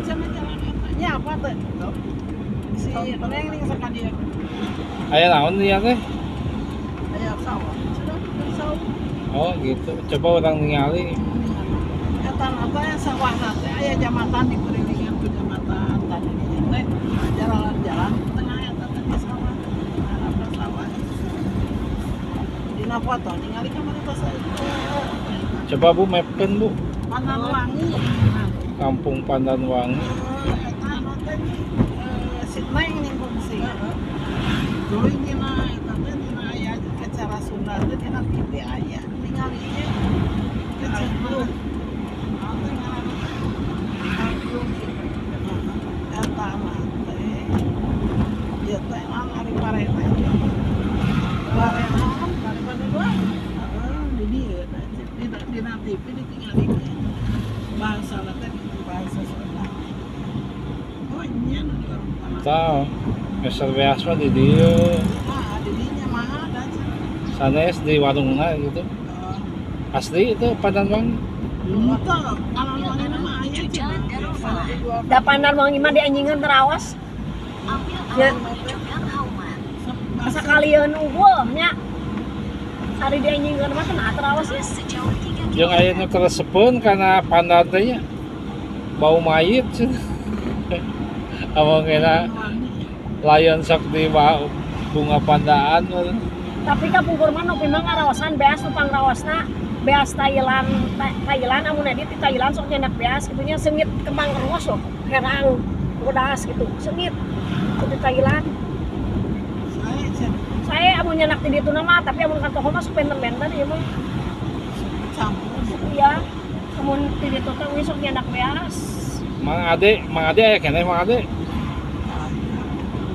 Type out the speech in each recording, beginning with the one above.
cenah jalan eta. Nya apa teh? Si Neng ning sakadieu. Aya naon dia teh? Aya sawah. Cenah sawah. Oh gitu. Coba orang ningali. Eta teh sawahna teh aya jambatan di kurilingan ku jambatan tadi teh jalan-jalan tengah eta teh di sawah. Arah sawah. Dina foto ningali ka mana tos. Coba Bu mapkeun Bu. Pandanwangi. Kampung Pandanwangi. Eta anu teh si Neng ning kungsi. Dulu dina eta teh dina aya acara Sunda teh dina TV aya ningali nya. Kecil. Eta mah teh. Ieu teh naon ari parena. Parena pare Pandanwangi. Heeh, di dieu dina TV ditingali bahasa teh bahasa Sunda. Oh nya nu di warung panah. Tah, meser beas mah di dieu. Ah, di dinya mah ada cenah. Sanes di warungna gitu. Asli itu Pandanwangi. Henteu, Pandanwangi mah aya cenah. Da Pandanwangi mah dianjingan terawas. Ya. Asa kalieun unggul nya. Sari dianjingkeun mah teu terawas ya. Jeung aya nu karesepeun kana pandan teh nya. Bau mayit cenah. Among kena layon sok di bunga pandaan. Tapi kapungkur mah nu mah ngaraosan beas nu pangrawasna beas Thailand Thailand amun di Thailand sok nyandak beas kitu nya seungit kembang keros loh herang bodas gitu seungit di Thailand. Saya amun nyandak di ditu mah tapi amun ka toko mah sok benten-benten ieu mah campur. Iya, amun di ditu teh we sok nyandak beas. Mang Ade aya keneh Mang Ade.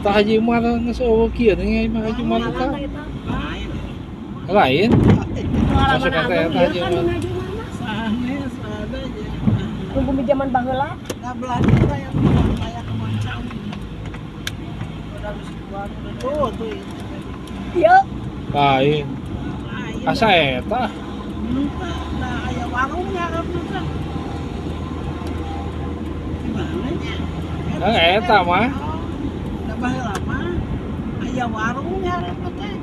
Tah Haji Umar geus eueuh kieu nih Mang Haji Umar teh. Lain. Pengalaman Masuk agung eta ieu Haji kan Umar. dina Haji Umar mah. Sanes ada aja. Tunggu di zaman baheula. Nah, belah dieu teh aya kebon aya kebon cau. Tuh, tuh itu. Ieu Lain. Lain. Asa eta? Henteu, nah aya warungnya kan teh. Di mana nya? Nah, eta mah. Da baheula mah aya warungnya kan teh.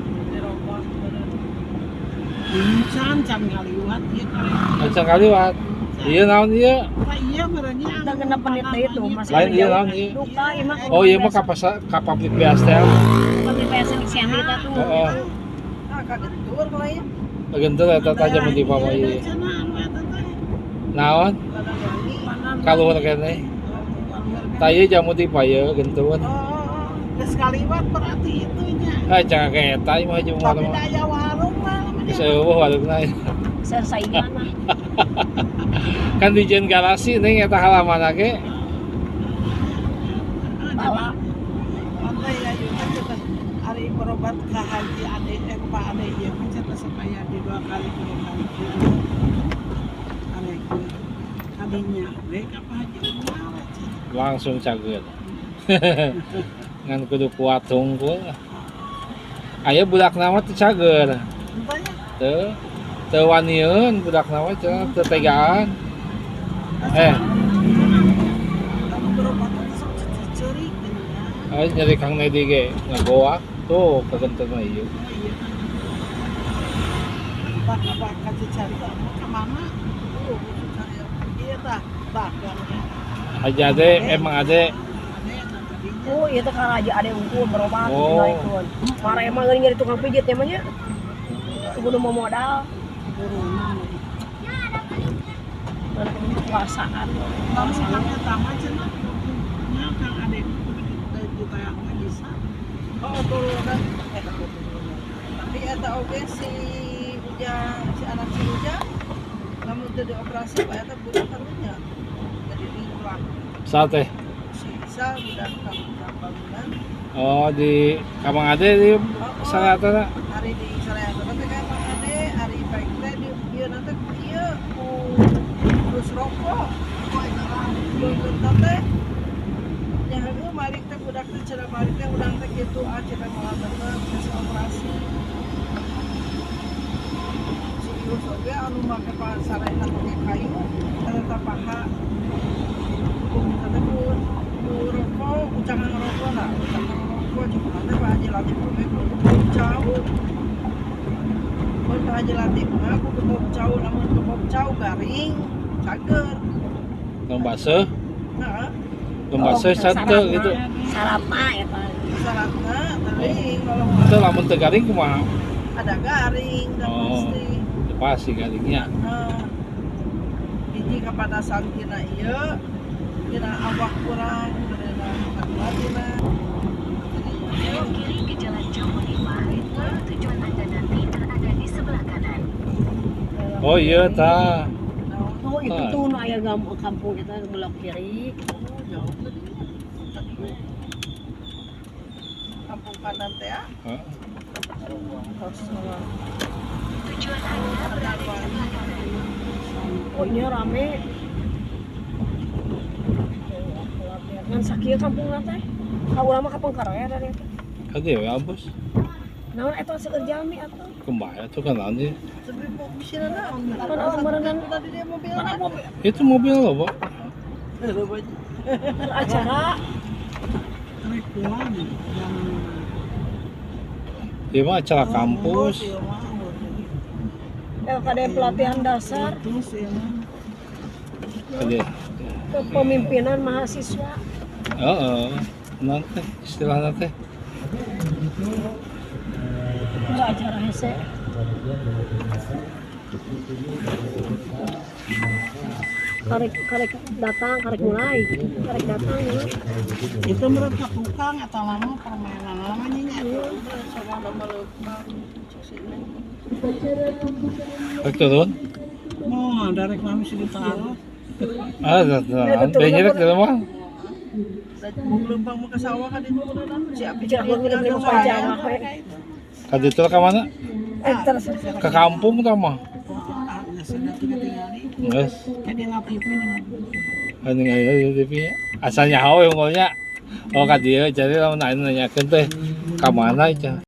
Can can kaliwat ieu karek. Can kaliwat. Ieu naon ieu? Tah ieu meureunnya Tah genep menit deui tuh masih Lain ieu naon ieu? Duka ieu mah. Oh ieu mah ka pasar ka pabrik beas teh. Pabrik beas di Cianjur teh tuh. Heeh. Ah kagentur lain. Kagentur eta teh jaman di pama ieu. Naon? Kaluhur keneh. Tah ieu jamu di paye gentur. Oh, geus kaliwat berarti itu nya. Ah jangan ka eta ieu mah Haji Umar Tapi mah. da aya warung mah. Geus eueuh warungna. Saingan mah. Kan dijieun garasi ning eta halaman ge. Bala. Pantai ya ieu teh cenah ari berobat ka Haji Ade Pak Ade ieu mah cenah supaya di dua kali tiga kali. Are kadinya we ka Pak Haji Umar cenah. Langsung cageut. Ngan kudu kuat hungkul. Aya budakna mah teu cager. Teu teu wanieun budakna mah cenah teu tegaan. Nyeri Kang Nedi ge ngagoak tuh kagentur mah ieu. Haji Ade emang Ade. Oh, ieu teh ka Haji Ade unggul berobat oh. Mare emang geuning jadi tukang pijit nya mah nya. Kudu mau modal. Kekuasaan. Lamun Kang eta mah cenah nya Kang Ade kudu ditayang mah bisa. Oh, turunan. Tapi eta oge si Ujang, si anak si Ujang lamun teu dioperasi Pak eta budak karunya. Jadi ringklak. Sate. Si Isa budak kang bangunan. Oh, di Kamang Ade di Sareatana. Ari di Sareatana teh ka Mang Ade, ari baik teh di ieu na teh ieu ku terus rokok. Beungeut teh nya heueuh malik teh budak teh cenah malik teh udang teh kitu ah cenah moal tetep geus operasi. Si Ius oge anu make sarehna make kayu eta paha. Kudu teh ku Jangan ngerokok lah, jangan ngerokok cuma nanti Pak Haji Latif kudu kebab cau. Mun Pak Haji Latif mah aku kebab cau, lamun kebab cau garing, cager. Tong baseuh, Heeh, tong baseuh sate gitu. Syaratna eta. Syaratna teuing kalau Itu lamun teu garing kumaha? Ada garing dan Oh. pasti. Teu pasti garingnya. Heeh. Hiji kapadasan tina ieu, tina awak kurang, tina kadua tina. Belok kiri ke Jalan Jambu 5, lalu tujuan Anda nanti berada di sebelah kanan. Oh iya tah. Naon? Oh, itu Ah. tuh nu aya kampung eta belok kiri. Oh, jauh tadi. Kampung kanan teh ah. Heeh. Tos Tujuan Anda berada di sebelah kanan. Oh, ini rame. Ngan sakieu kampungna teh. Ka urang mah kapengker we dari eta. Ka dieu we abus. Naon eta seueur jalmi atuh. Kumaha tuh kan nanti. Tapi posisinya naon? Kan orang merenang. Tadi dia mobil. Mana mobil Itu mobil loh, Pak. acara. Rek pulang yang Ieu mah acara kampus. Iya mah. LKD pelatihan dasar Terus ya mah. Ka dieu. Kepemimpinan mahasiswa. Heeh. Nanti istilahna teh. Enggak acara hese. Karek karek datang, karek mulai, karek datang ya. Itu menurut ke tukang atau lama permainan lamanya nya. Sama lama lempang sini. Rek turun. Mau dari kami sih ditaruh. Ah, nah, benyerek di rumah. Mau lempang mau ke sawah kan itu siap. Jangan ngirim pajama we. Ka ditu ka mana? Eh terus Ke kampung tah mah. Ah, geus sudah tinggal. Geus. Jadi TV nih. Anu aya di TV nya. Asa nyaho we nya. Oh ka dieu jadi lamun anu nanyakeun teh ka mana cenah.